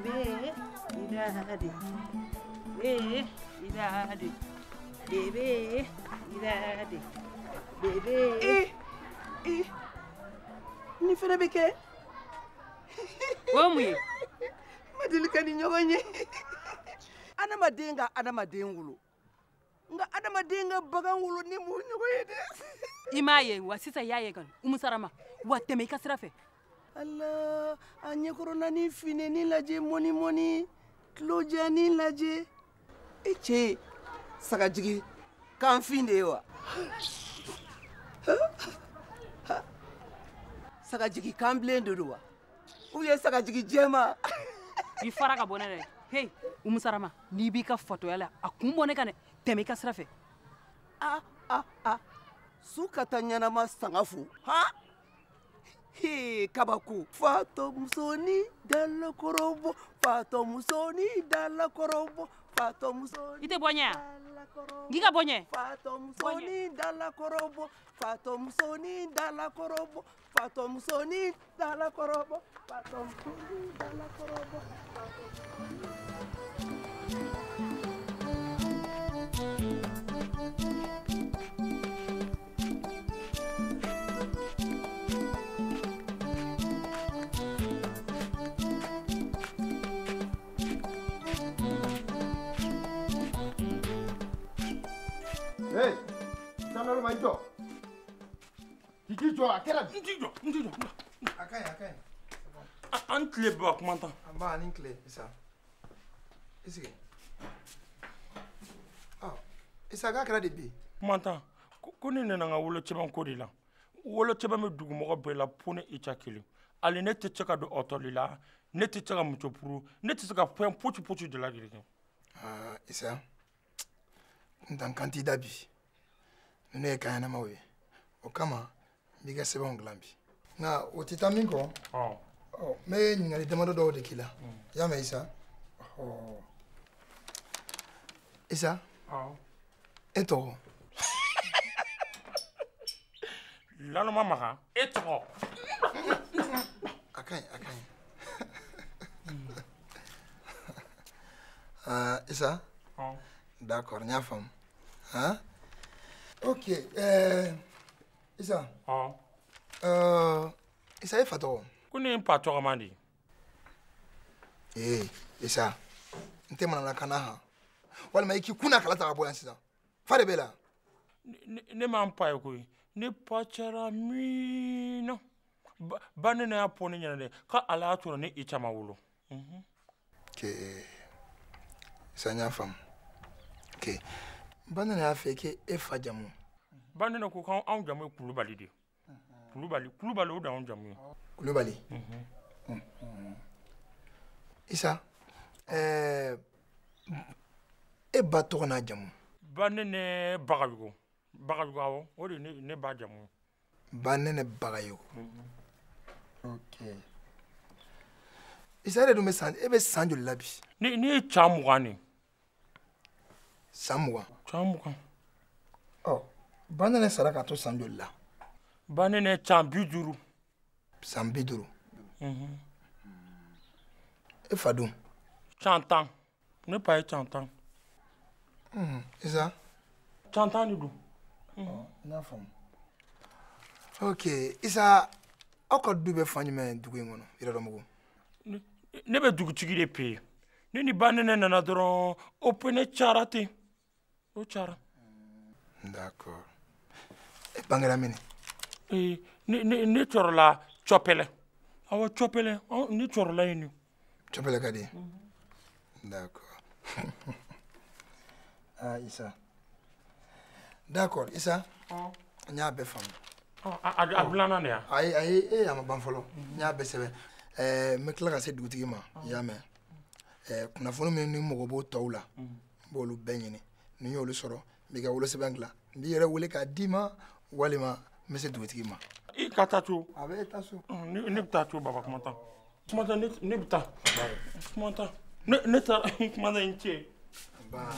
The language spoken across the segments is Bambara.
Bébé, idade. Bébé, idade. Bébé, idade. Bébé. Eh, eh. Ni fɛnɛ bɛ kɛ. O mun ye? Ma deli ka ni ɲɔgɔn ye. Adamaden ka adamaden wolo. Nka adamaden ka bagan wolo ni m'o ɲɔgɔn ye dɛ. I m'a ye wa sisan i y'a ye kɔni Umu Sarama wa tɛmɛ i ka sira fɛ. Ala a ɲɛkɔrɔnanin finɛni lajɛ mɔni mɔni tulojanin lajɛ e cɛ sagajigi kanfin de ye wa? Sagajigi kanbilen de don wa? Ou bien sagajigi jɛman? I fara ka bɔ ne dɛ. Hey Umu Sarama n'i b'i ka fatɔya la a kun bɔ ne kan dɛ tɛmɛ i ka sira fɛ. A a a su ka taa ɲɛnama sanga fo han. He kabako fatɔmusonin dalakɔrɔbɔ fatɔmusonin dalakɔrɔbɔ fatɔmusonin. I tɛ bɔ ɲɛ yan n k'i ka bɔ ɲɛ. Fatɔmusonin dalakɔrɔbɔ fatɔmusonin dalakɔrɔbɔ fatɔmusonin dalakɔrɔbɔ fatɔmusonin dalakɔrɔbɔ. Hey, sanalo ma jɔ. K'i k'i jɔ a kɛra di. N t'i jɔ, n t'i jɔ. A ka ɲi, a ka ɲi. An tile bɛɛ kuma tan. An ba ani tile Isa. I sigi. Ɔ Isa k'a kɛra di bi? Kuma tan. Ko ne nana n ka wolosɛbɛn ko de la. Wolosɛbɛn bɛ dugumɔgɔ bɛɛ la fo ne Ica kelen. Hali ne tɛ se ka don ɔtɔli la, ne tɛ se ka muso furu, ne tɛ se ka fɛn fosi fosi de la kɛ. Aa Isa. N tan kan t'i da bi. Ninnu ye kan ɲɛnamaw ye. O kama n b'i ka sɛbɛnw dilan bi. Nka o tɛ taa min kɔ. Ɔ n bɛ ɲininkali damadɔ dɔw de k'i la. I y'a mɛn Isa? Isa? E tɔgɔ? Laloma Makan. E tɔgɔ? A ka ɲi, a ka ɲi. Isa? D'accord, n y'a faamu. Han? Ok, Isa. Isa e fa tɔgɔ? Ko ne ye n fa tɔgɔma de ye. Ee Isa, n tɛ manamanakan na han. Walima i k'i kun na kala ta ka bɔ yan sisan. Fa de b'e la. Ne ma n fa ye koyi. Ne fa cayara min na. Ba ne y'a fɔ ne ɲɛna dɛ k'ala y'a sɔrɔ ne Ica ma wolo. Ok, Isa n y'a faamu. Ok, ba nana y'a fɛ k'e fa jamu. Ba nana ko k'anw jamu ye Kulubali de ye. Kulubali, Kulubali o de y'anw jamu ye. Kulubali. Isa, e ba tɔgɔ n'a jamu? Ba nene Bagayogo. Bagayogo awɔ, o de ye ne ba jamu ye. Ba nene Bagayogo. Ok. Isa e de dun bɛ san, e bɛ san joli la bi? Ne ye san 20 de ye. San 20. San 20. Ɔ ba nene sara k'a to san joli la? Ba nene san 50. San 50. E fa dun? San 10. Ne fa ye san 10. Isa? San 10 de don. N y'a faamu. Ok Isa, aw ka du bɛ fan jumɛn dugu in kɔnɔ Yɛrɛdɔnbugu? Ne bɛ dugutigi de fɛ yen. Ne ni ba nene nana dɔrɔn o fɛnɛ cayara ten. O cayara. D'accord. E bangera min? Ne sɔrɔla Cɔpɛlɛ. Awɔ Cɔpɛlɛ, ne sɔrɔla yen de. Cɔpɛlɛ ka di? D'accord. Ah Isa. D'accord Isa. N y'a bɛɛ faamu. A dilanna de ya? Ayi ayi, e a ma ban fɔlɔ. N y'a bɛɛ sɛbɛn. N bɛ tila ka se dugutigi ma. I y'a mɛn? Kunnafoni min ni mɔgɔ b'o tɔw la, n b'olu bɛɛ ɲini. Ni n y'olu sɔrɔ, n b'i ka wolosɛbɛn dilan. N b'i yɛrɛ wele k'a d'i ma walima n bɛ se dugutigi ma. I ka taa so. A bɛ taa so. Ne bɛ taa so baba kuma tan. Kuma tan ne bɛ taa. Kuma tan. Ne taara kuma tan i ce. Ba.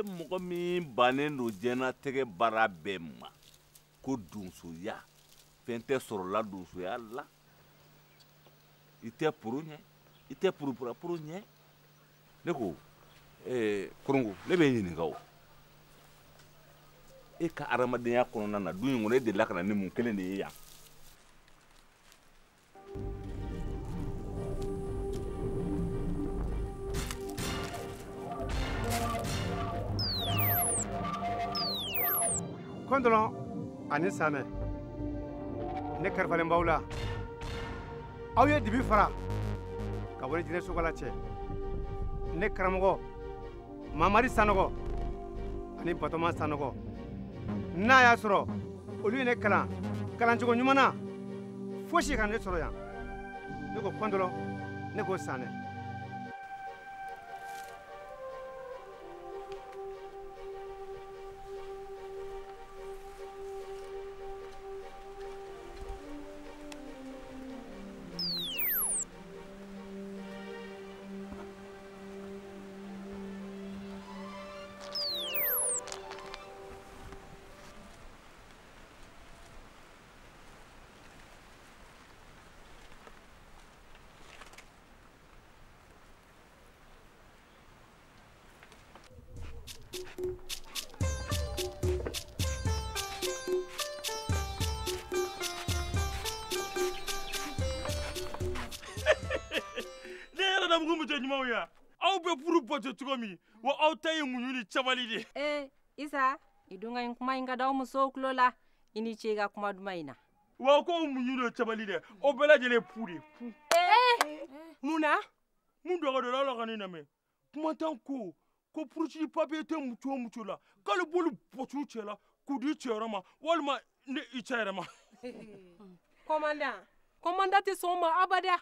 E mɔgɔ min bannen don diɲɛlatigɛ baara bɛɛ ma ko donsoya fɛn tɛ sɔrɔla donsoya la i tɛ poro ɲɛ i tɛ purupurapuro ɲɛ ne ko koronko ne bɛ ɲininka o e ka adamadenya kɔnɔna na du in kɔnɔ e delila ka na ni mun kelen de ye yan. Kɔndɔlɔn ani Sanɛ ne kalifalen b'aw la aw ye dibi fara ka bɔ ni jinɛ sokala cɛ ne karamɔgɔ Mamari Sanɔgɔ ani Batɔma Sanɔgɔ n'a y'a sɔrɔ olu ye ne kalan kalancogo ɲuman na fosi kana ne sɔrɔ yan ne ko Kɔndɔlɔn ne ko Sanɛ. Ne yɛrɛ da mugu muso ɲumanw ye aw bɛ furu bato cogo min wa aw ta ye muɲu ni sabali de ye. Isa i dun ka nin kuma in ka d'aw musow tulo la i ni ce i ka kuma duman in na. Wa ko muɲu ni sabali dɛ o bɛɛ lajɛlen ye pu de ye pu. Mun na? Mun dɔgɔ dɔ la ka ne lamɛn kuma t'an ko ko purusili papiye tɛ muso o muso la k'ale b'olu bɔsi u cɛ la k'u di cɛ ma walima ne i cɛ yɛrɛ ma. Commandant commandant tɛ sɔn o ma abada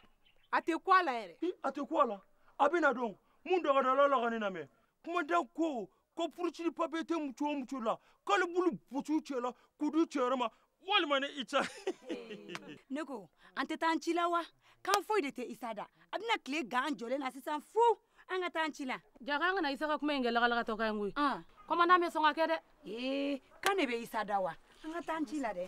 a tɛ ku a la yɛrɛ. A tɛ ku a la a bɛ na dɔn mun dɔgɔ dɔ la ka ne lamɛn commandant ko ko purusili papiye tɛ muso o muso la k'ale b'olu bɔsi u cɛ la k'u di cɛ ma walima ne i cɛ. Ne ko an tɛ taa an ci la wa kan foyi de tɛ Isa da a bɛna tile gan jɔlen na sisan fu. An ka taa an ci la. Jaka an kana Isa ka kuma in kɛ lakalakatɔ kan ye koyi. Commandant bɛ sɔn ka kɛ dɛ. Ee kan de bɛ Isa da wa an ka taa an ci la dɛ.